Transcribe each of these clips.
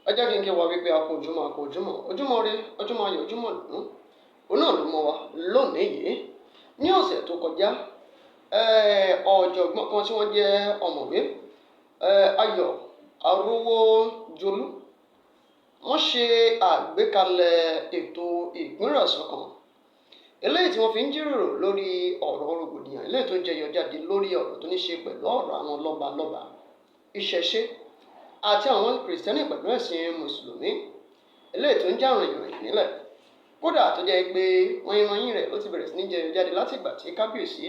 Ẹ jẹ́ kí n kí wa wípé a kú ojúmọ́, a kú ojúmọ́, ojúmọ́ ire, ojúmọ́ ayọ̀, ojúmọ́ ìdùnnú. Òun náà ló mọ́ wa lónìí yìí. Ní ọ̀sẹ̀ tó kọjá, ọ̀jọ̀gbọ́n kan tí wọ́n jẹ́ ọ̀mọ̀wé, Ayọ̀ Arówójolú, wọ́n ṣe àgbékalẹ̀ ètò ìpínrọ̀sọ kan eléyìí tí wọ́n fi ń jíròrò lórí ọ̀rọ̀ rògbòdìyàn eléyìí tó ń jẹyọ jáde lórí ọ̀rọ̀ tó ní ṣe pẹ̀lú ọ̀rọ̀ àwọn lọ́balọ́ba, ìṣẹ̀ṣe àti àwọn Kìrìsìtẹ́nì pẹ̀lú ẹ̀sìn Mùsùlùmí, eléyìí tó ń jà rìnyìnrìn nílẹ̀. Kódà tó jẹ́ pé wọ́nyínwọ́nyín rẹ̀ ló ti bẹ̀rẹ̀ sí ní jẹyọ jáde láti ìgbà tí Kábíyèsí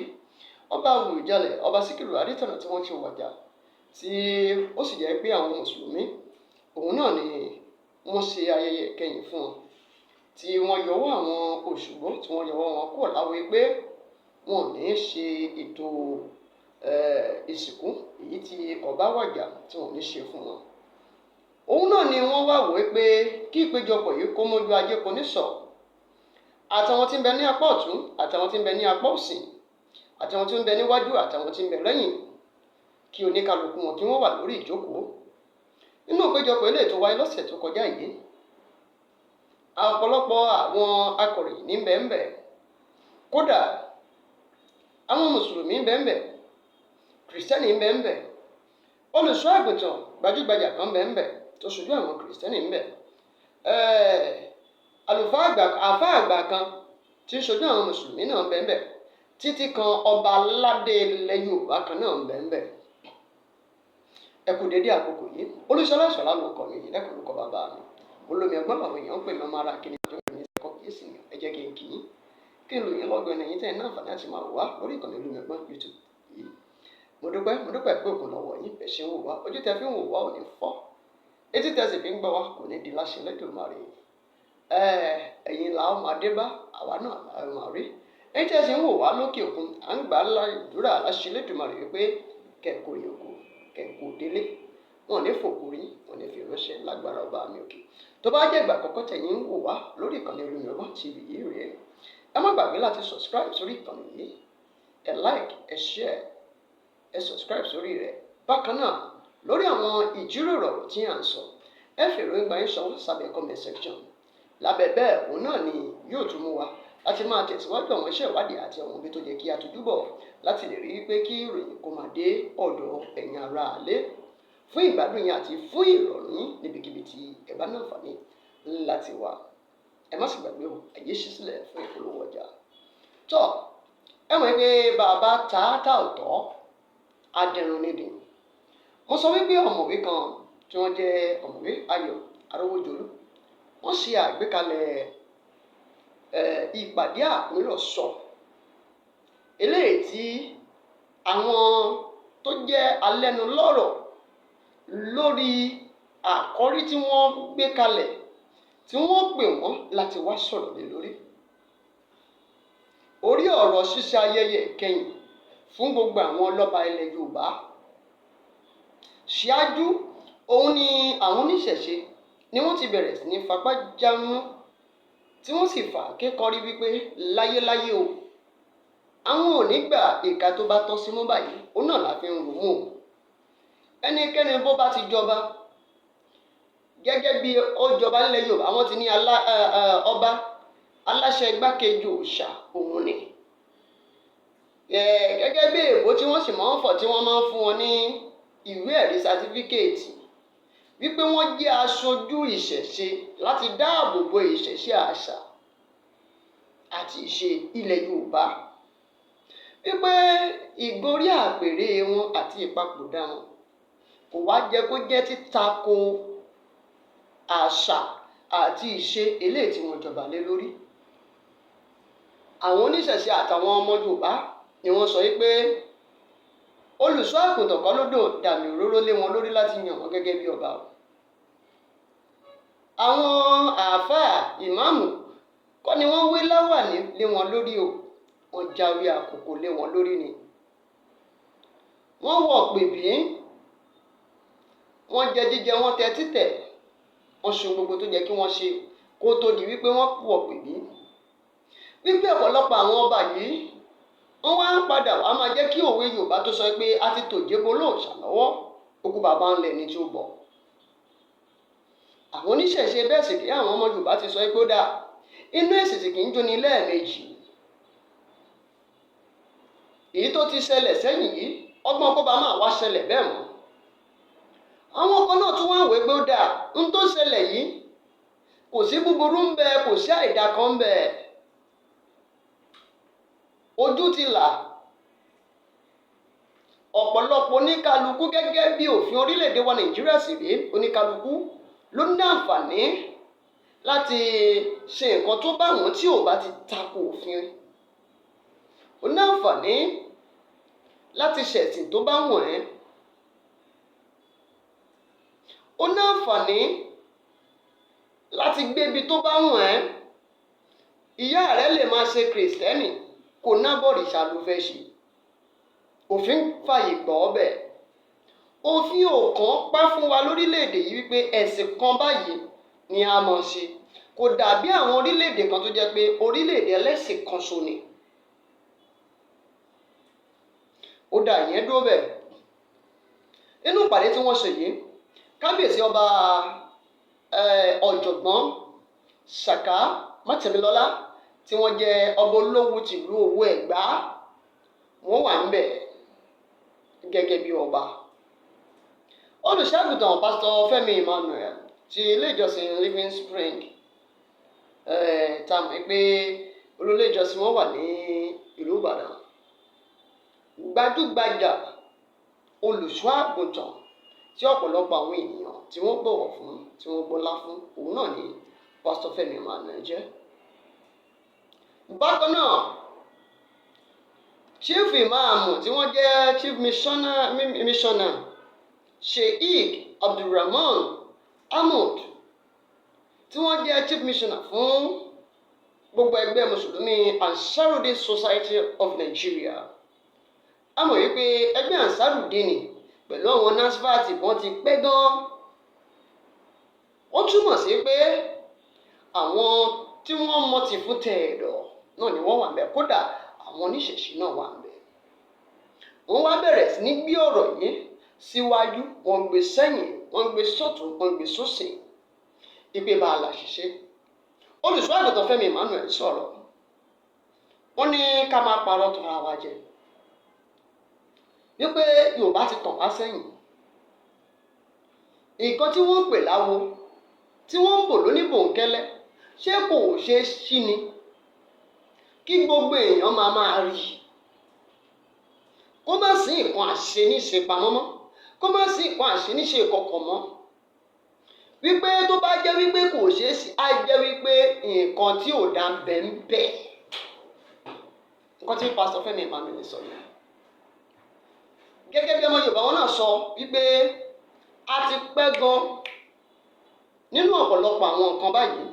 Ọba Àwùjalẹ̀, Ọba Síkírù Adétọ̀nà, tí wọ́n ti wàjà, tí ó sì jẹ́ pé àwọn Mùsùlùmí òun náà ni wọ́n ṣe ayẹyẹ ìkẹyìn fún wọn, tí wọ́n yọwọ́ àwọn Òṣùgbó, tí wọ́n yọwọ́ wọn kúrò láwo pé wọn ò ní ṣe ètò ìsìnkú èyí tí ọba wàjà, tí wọn ò ní ṣe fún wọn. Òun náà ni wọ́n wá wò ó pé kí ìpéjọpọ̀ yìí kó mójú ajé kò ní sọ, àtàwọn tí ń bẹ ní apá ọ̀tún, àtàwọn tí ń bẹ ní apá òsì, àtàwọn tí ń bẹ níwájú, àtàwọn tí ń bẹ lẹ́yìn, kí oníkálukú wọn kí wọ́n wà lórí ìjókòó nínú ìpéjọpọ̀ eléyìí tó wáyé lọ́sẹ̀ tó kọjá yìí. Ọ̀pọ̀lọpọ̀ àwọn akọ̀ròyìn ní bẹ́ẹ̀nbẹ́ẹ̀, kódà àwọn Mùsùlùmí ń bẹ́ẹ̀nbẹ́ẹ̀, Kìrìsìtẹ́nì ń bẹ́ẹ̀nbẹ́ẹ̀, olùṣọ́ àgùntàn gbajúgbajà kan bẹ́ẹ̀nbẹ́ẹ̀ tó ṣojú àwọn Kìrìsìtẹ́nì ń bẹ, àlùfáà àgbà, àfáà àgbà kan tí ń ṣojú àwọn Mùsùlùmí náà ń bẹ́ẹ̀nbẹ́ẹ̀, títí kan ọba aládé ilẹ̀ Yorùbá kan náà ń bẹ́ẹ̀nbẹ́ẹ̀. Ẹ kú dédé àkókò yìí. Olúṣọlá Ìṣọ̀lá ló kọ mi, lẹ́kọ̀ọ́ ló kọ bàbá mi. Olómi ọgbọ́n làwọn èèyàn ń pè mí, ọmọ ara kí ni àjọ ìrìn ẹ̀kọ́ kìí sì ẹ jẹ́ kí n kì í kí n lò yín lọ́gọ́ ẹni ẹ̀yin tẹ́ ẹ̀ ní àǹfààní àti máa wò wá lórí ìkànnì Olómi Ọgbọ́n YouTube yìí. Mo dúpẹ́, mo dúpẹ́ pé òkun lọ́wọ́ yín bẹ̀ ṣe ń wò wá. Ojú tẹ fi ń wò wá ò ní fọ́, etí tẹ sì fi ń gbọ́ wá kò ní di láṣẹ Elédùmarè. Ẹ̀yin là ó máa dé bá, àwa náà là ó máa rí. Ẹ̀yin tẹ́ sì ń wò wá lókè òkun, à ń gbà á ládùúrà láṣẹ Elédùmarè wípé kẹ̀kọ́ yòókù kẹ̀kọ́ délé, wọn ò ní fòkú rí, wọn ò ní fi ránṣẹ́ lágbára ọba mi òkè. Tó bá jẹ́ ìgbà àkọ́kọ́ tẹ̀yin ń wò wá lórí ìkànnì Olómi Ọgbọ́n TV yìí rèé, ẹ má gbàgbé láti subscribe sórí ìkànnì yìí. Ẹ like, ẹ share, ẹ subscribe sórí rẹ̀. Bákan náà, lórí àwọn ìjíròrò ọ̀rọ̀ tí à ń sọ, ẹ fi èròǹgbà yín ṣọwọ́ sábẹ́ comment section. Lábẹ́ bẹ́ẹ̀, òun náà ni yóò tún mú wa láti máa tẹ̀síwájú àwọn iṣẹ́ ìwádìí àti àwọn ibi tó yẹ kí a tójú bọ̀ láti lè rí i pé kí ìròyìn kó máa dé ọ̀dọ̀ ẹ̀yin ará ilé fún ìgbádùn yín àti fún ìrọ̀rùn yín níbikíbi tí ẹ bá ní àǹfààní láti wà. Ẹ má sì gbàgbé o, àyè ṣí sílẹ̀ fún ìpolówó ọjà. Tọ́ ẹ mọ̀ pé bàbá tààtà ọ̀tọ̀ adẹrun nídìí. Mo sọ wípé ọ̀mọ̀wé kan tí wọ́n jẹ́ Ọ̀mọ̀wé Ayọ̀ Arówójolú, wọ́n ṣe àgbékalẹ̀ ìpàdé àpéròsọ eléyìí tí àwọn tó jẹ́ alẹ́nulọ́rọ̀ lórí àkọ́rí tí wọ́n gbé kalẹ̀, tí wọ́n pè wọ́n láti wá sọ̀rọ̀ lé lórí. Orí ọ̀rọ̀ ṣíṣe ayẹyẹ ìkẹyìn fún gbogbo àwọn ọlọ́ba ilẹ̀ Yorùbá. Ṣáájú òun ni àwọn oníṣẹ̀ṣe ni wọ́n ti bẹ̀rẹ̀ sí ní fapá jámú, tí wọ́n sì fà kékọ́rí wípé láyéláyé o, àwọn ò ní gbà. Ìka tó bá tọ́ sí mú báyìí, òun náà la fi ń rò mú o. Ẹnikẹ́ni bó bá ti jọba gẹ́gẹ́ bí ó jọba nílẹ̀ Yorùbá, wọ́n ti ní ọba aláṣẹ igbákejì òòṣà òun ni. Gẹ́gẹ́ bí èèbó tí wọ́n sì máa ń fọ̀, tí wọ́n máa ń fún wọn ní ìwé ẹ̀rí, certificate, wípé wọ́n jẹ́ aṣojú ìṣẹ̀ṣe láti dáàbò bo ìṣẹ̀ṣe, àṣà àti ìṣe ilẹ̀ Yorùbá, wípé ìgorí àpèrè wọn àti ìpapòdà wọn kò wá jẹ́ kó jẹ́ títakò àṣà àti ìṣe eléyìí tí wọ́n jọba lé lórí. Àwọn oníṣẹ̀ṣe àtàwọn ọmọ Yorùbá ni wọ́n sọ wípé olùṣọ́ àgùntàn kọ́ ló dò dàmì òróró lé wọn lórí láti yàn wọ́n gẹ́gẹ́ bí ọba o. Àwọn àáfàá, ìmáàmù kọ́ ni wọ́n wé láwàní lé wọn lórí o. Wọ́n jáwé àkókò lé wọn lórí ni. Wọ́n wọ̀ pèbí, wọ́n jẹ jíjẹ, wọ́n tẹ títẹ̀, wọ́n ṣe gbogbo tó jẹ́ kí wọ́n ṣe kó tó di wípé wọ́n wọ̀ pèbí, wípé ọ̀pọ̀lọpọ̀ àwọn ọba yìí, wọ́n wá ń padà wá máa jẹ́ kí òwe Yorùbá tó sọ pé a ti tòjébo lóòṣà lọ́wọ́, okú bàbá ńlẹ̀ ní tí ó bọ̀. Àwọn oníṣẹ̀ṣe bẹ́ẹ̀ sì rí, àwọn ọmọ Yorùbá ti sọ pé ó dáa, inú èsìsì kì í jóni lẹ́ẹ̀mejì. Èyí tó ti ṣẹlẹ̀ sẹ́yìn yìí, ọgbọ́n kó bá máa wá ṣẹlẹ̀ bẹ́ẹ̀ mọ́. Àwọn kan náà tún wá wò pé ó dáa, ń tó ṣẹlẹ̀ yìí, kò sí búburú ń bẹ, kò sí àìda kan ń bẹ, ojú ti là. Ọ̀pọ̀lọpọ̀ oníkálukú, gẹ́gẹ́ bí òfin orílẹ̀-èdè wa Nàìjíríà sì rí, oníkálukú ló ní àǹfààní láti ṣe nǹkan tó bá wọn tí ò bá ti tako òfin. Ó ní àǹfààní láti ṣẹ̀sìn tó bá wọ̀n ẹ́. Ó ní àǹfààní láti gbé ibi tó bá wọ̀n ẹ́. Ìyá rẹ lè máa ṣe Kìrìsìtẹ́nì, kò ná bọ̀rìṣà ló fẹ́ ṣe. Òfin fàyè gbọ́ ọ bẹ́ẹ̀. Òfin ò kàn pa fún wa lórílẹ̀‐èdè yìí wípé ẹ̀sìn kan báyìí ni a máa ṣe. Kò dàbí àwọn orílẹ̀‐èdè kan tó jẹ́ pé orílẹ̀‐èdè ẹlẹ́sìn kan ṣo ni. Ó dà, ìyẹn dúró bẹ́ẹ̀. Inú ìpàdé tí wọ́n ṣe yìí, kábíyèsí ọba ọ̀jọ̀gbọ́n Sàká Mátẹ̀mílọ́lá, tí wọ́n jẹ́ ọba Olówu tìlú Òwu Ẹ̀gbá, wọ́n wà ńbẹ̀ gẹ́gẹ́ bí ọba. Olùṣọ́àgùtàn Pásítọ̀ Fẹ́mi Emmanuel ti ilé ìjọsìn Living Spring, tá a mọ̀ pé olú ilé ìjọsìn wọn wà ní ìlú Ìbàdàn, gbajúgbajà olùṣọ́ àgùntàn tí ọ̀pọ̀lọpọ̀ àwọn ènìyàn tí wọ́n bọ̀wọ̀ fún, tí wọ́n gbọ́lá fún, òun náà ni Pásítọ̀ Fẹ́mi Emmanuel jẹ́. Bákan náà, Chief Imam tí wọ́n jẹ́ Chief Missioner Sheikh Abdulrahman Ahmad, tí wọ́n jẹ́ Chief Missioner fún gbogbo ẹgbẹ́ mùsùlùmí Ansarudeen Society of Nigeria. A mọ̀ wípé ẹgbẹ́ Ansarudeen pẹ̀lú àwọn NASFAT wọ́n ti pẹ́ gan. Ó túmọ̀ sí pé àwọn tí wọ́n mọ̀ ti fún tẹ̀ẹ̀dọ̀ náà ni wọ́n wà ńbẹ̀. Kódà àwọn oníṣẹ̀ṣe náà wà ńbẹ̀. Wọ́n wá bẹ̀rẹ̀ sí ní gbé ọ̀rọ̀ yìí síwájú, wọ́n gbé sẹ́yìn, wọ́n gbé sọ́tún, wọ́n gbé sósì, ìpè bá a là ṣiṣẹ́. Olùṣọ́ àgùntàn Fẹ́mi Emmanuel sọ̀rọ̀. Wọ́n ní ká máa parọ́ tọ́ra wa jẹ, wípé Yorùbá ti tàn wá sẹ́yìn. Nǹkan tí wọ́n ń pè láwo, tí wọ́n ń bò lóníbòǹkẹ́lẹ́, ṣé kò ṣeé ṣí ni kí gbogbo èèyàn máa máa rí i, kó má sí nǹkan àṣeníṣe pamọ́ mọ́, kó má sí nǹkan àṣeníṣe ìkọ̀kọ̀ mọ́? Wípé tó bá jẹ́ wípé kò ṣeé ṣí, á jẹ́ wípé nǹkan tí ò dá ń bẹ ń bẹ. Nǹkan tí Pásítọ̀ Fẹ́mi Emmanuel sọ yìí, gẹ́gẹ́ bí ọmọ Yorùbá, wọn náà sọ wípé a ti pẹ́ gan nínú ọ̀pọ̀lọpọ̀ àwọn nǹkan báyìí,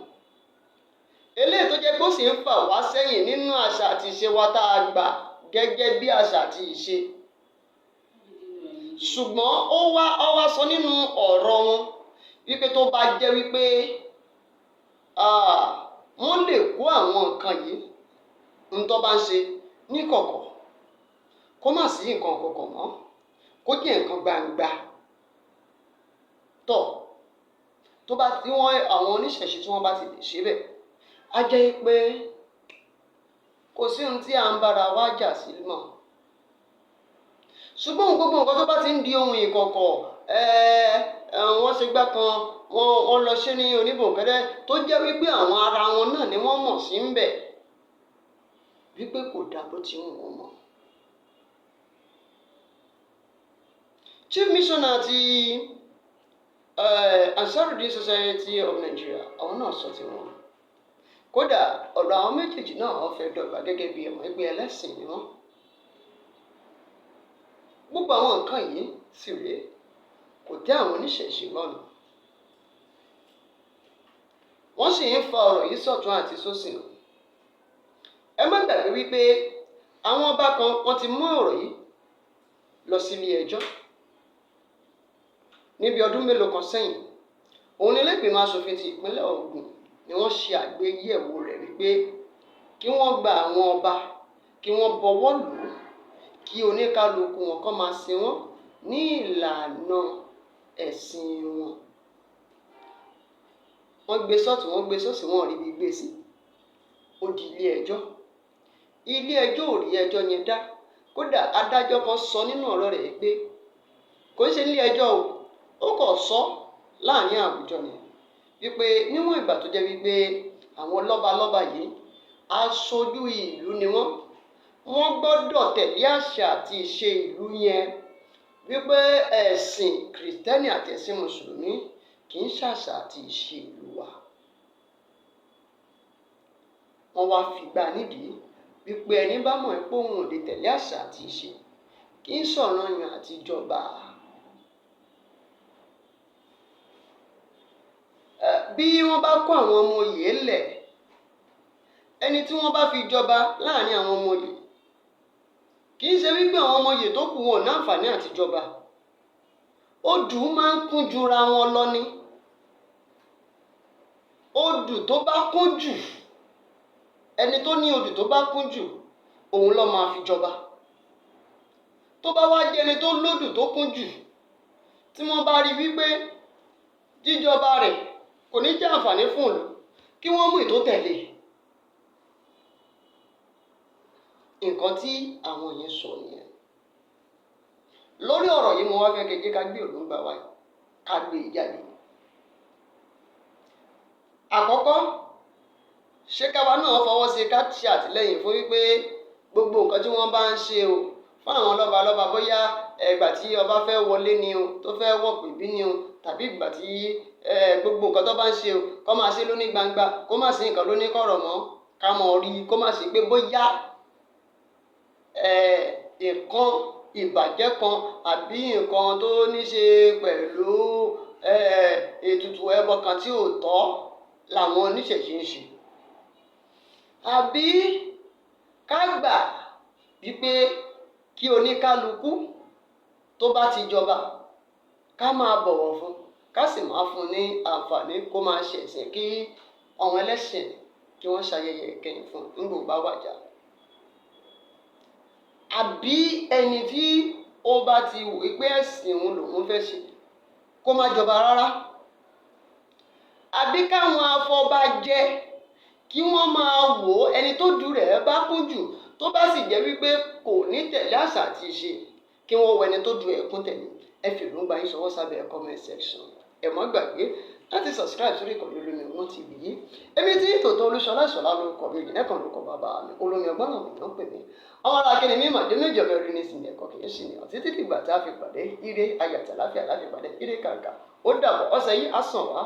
eléyìí tó jẹ́ pé ó sì ń fà wá sẹ́yìn nínú àṣà àti ìṣe wa tá a gbà gẹ́gẹ́ bí àṣà àti ìṣe. Ṣùgbọ́n ó wá sọ nínú ọ̀rọ̀ wọn wípé tó bá jẹ́ wípé wọ́n lè kó àwọn nǹkan yìí ń tó bá ń ṣe níkọ̀kọ̀, kó má sí nǹkan kọ̀kọ̀ mọ́, kó jẹ́ nǹkan gbangba tọ̀, tó bá tí wọ́n àwọn oníṣẹ̀ṣe tí wọ́n bá ti lè ṣe bẹ́ẹ̀, á jẹ́ pé kò sí ohun tí à ń bára wa jà sí mọ́. Ṣùgbọ́n gbogbo nǹkan tó bá ti ń di ohun ìkọ̀kọ̀, wọ́n ṣe gbá kan, wọ́n lọ ṣe ní oníbòǹkẹ́lẹ́, tó jẹ́ wípé àwọn ara wọn náà ni wọ́n mọ̀ sí ń bẹ̀, wípé kò dáa bó ti ń wọ́n mọ̀. Chief Missioner ti Ansarudeen Society of Nigeria, àwọn náà sọ tiwọn. Kódà ọ̀rọ̀ àwọn méjèèjì náà wọ́n fẹ́ dọ́gba, gẹ́gẹ́ bí ẹ̀mọ́ ẹgbẹ́ ẹlẹ́sìn ni wọ́n. Gbogbo àwọn nǹkan yìí sì rèé, kò tẹ́ àwọn oníṣẹ̀ṣe lọ́rùn. Wọ́n sì ń fa ọ̀rọ̀ yìí sọ̀tún àti sósì. Ẹ má gbàgbé wípé àwọn ọba kan, wọ́n ti mú ọ̀rọ̀ yìí lọ sílé ẹjọ́ níbi ọdún mélòó kan sẹ́yìn. Òun ní ilé-ìgbìmọ̀ asòfin ti ìpínlẹ̀ Ògùn ni wọ́n ṣe àgbéyẹ̀wò rẹ̀ wípé kí wọ́n gba àwọn ọba, kí wọ́n bọwọ́ lù ú, kí oníkálukú wọn kó máa sin wọ́n ní ìlànà ẹ̀sìn wọn. Wọ́n gbé sọ́tùn, wọ́n gbé sósì, wọn ò ríbi gbé sí. Ó di ilé ẹjọ́. Ilé ẹjọ́ ò rí ẹjọ́ yẹn dá. Kódà, adájọ́ kan sọ nínú ọ̀rọ̀ rẹ̀ pé kò ń ṣe ilé ẹjọ́ o, ó kàn sọ láàrin àwùjọ ni wípé níwọ̀n ìgbà tó jẹ́ wípé àwọn lọ́balọ́ba yìí, aṣojú ìlú ni wọ́n, wọ́n gbọ́dọ̀ tẹ̀lé àṣà àti ìṣe ìlú yẹn, wípé ẹ̀sìn Kìrìtẹ́nì àti ẹ̀sìn Mùsùlùmí kì í ṣàṣà àti ìṣe ìlú wa. Wọ́n wá fìgbà nídìí wípé ẹni bá mọ̀ pé òun ò lè tẹ̀lé àṣà àti ìṣe, kì í ṣọ̀ranyàn àti ìjọba. Bí wọ́n bá kó àwọn ọmọ oyè lẹ̀, ẹni tí wọ́n bá fi jọba láàrin àwọn ọmọ oyè, kì í ṣe wípé àwọn ọmọ oyè tó kù wọn ò ní àǹfààní àti jọba. Odù máa ń kún jura wọn lọ ni. Odù tó bá kún jù, ẹni tó ní odù tó bá kún jù, òun ló máa fi jọba. Tó bá wá jẹ́ ẹni tó lódù tó kún jù, tí wọ́n bá rí wípé jíjọba rẹ̀ kò ní jẹ́ àǹfààní fún ìlú, kí wọ́n mú ìtó tẹ̀lé. Nǹkan tí àwọn yẹn sọ nìyẹn. Lórí ọ̀rọ̀ yìí, mo wá fẹ́ kẹ́ jẹ́ ká gbé èròǹgbà wa, ká gbé e jáde. Àkọ́kọ́, ṣé káwa náà fọwọ́ sí, ká ṣe àtìlẹ́yìn fún wípé gbogbo nǹkan tí wọ́n bá ń ṣe o fún àwọn lọ́balọ́ba, bóyá ìgbà tí ọba fẹ́ wọlé ni o, tó fẹ́ wọ̀pẹ̀ bí ni o, tàbí ìgbà tí gbogbo nǹkan tó bá ń ṣe o, kó máa ṣe lóní gbangba, kó má sí nǹkan lóní kọ̀rọ̀ mọ́, ká mọ̀ rí, kó má sí pé bóyá nǹkan ìbàjẹ́ kan àbí nǹkan tó ní ṣe pẹ̀lú ètùtù ẹbọ kan tí ò tọ́ làwọn oníṣẹ̀ṣe ń ṣe? Àbí ká gbà wípé kí oníkálukú tó bá ti jọba, ká máa bọ̀wọ̀ fún, ká sì máa fún ní àǹfààní kó máa ṣẹ̀sìn, kí àwọn ẹlẹ́sìn kí wọ́n ṣayẹyẹ ìkẹyìn fún nígbà ó bá wàjà? Àbí ẹni tí ó bá ti wò pé ẹ̀sìn òun lòun fẹ́ ṣe, kó má jọba rárá? Àbí káwọn afọbajẹ kí wọ́n máa wò ó, ẹni tó dù rẹ̀ bá kún jù, tó bá sì jẹ́ wípé kò ní tẹ̀lé àṣà àti ìṣe, kí wọ́n wọ ẹni tó dù ẹ̀ kún tẹ̀lé? Ẹ fi èròǹgbà yín ṣọwọ́ sábẹ́ comment section. Ẹ má gbàgbé láti subscribe sórí ìkànnì Olómi Ọgbọ́n TV yìí. Èmi tí tòótọ́, Olúṣọlá Ìṣọ̀lá ló kọ̀ mí, òyìnbó ló kọ̀ bàbá mi, Olómi Ọgbọ́n náà ló ń pè mí. Àwọn ará akẹ́ni mímọ̀ dé méjì ọ̀bẹ orí ní sinmi ẹ̀kọ́ kìí sì ní ọ̀tí títí ìgbà tá a fi pàdé. Ire, ayọ̀ àti àlàáfíà láti pàdé. Ire kàǹkà, ó dàbọ̀. Ọ̀sẹ̀ yìí á sàn wá.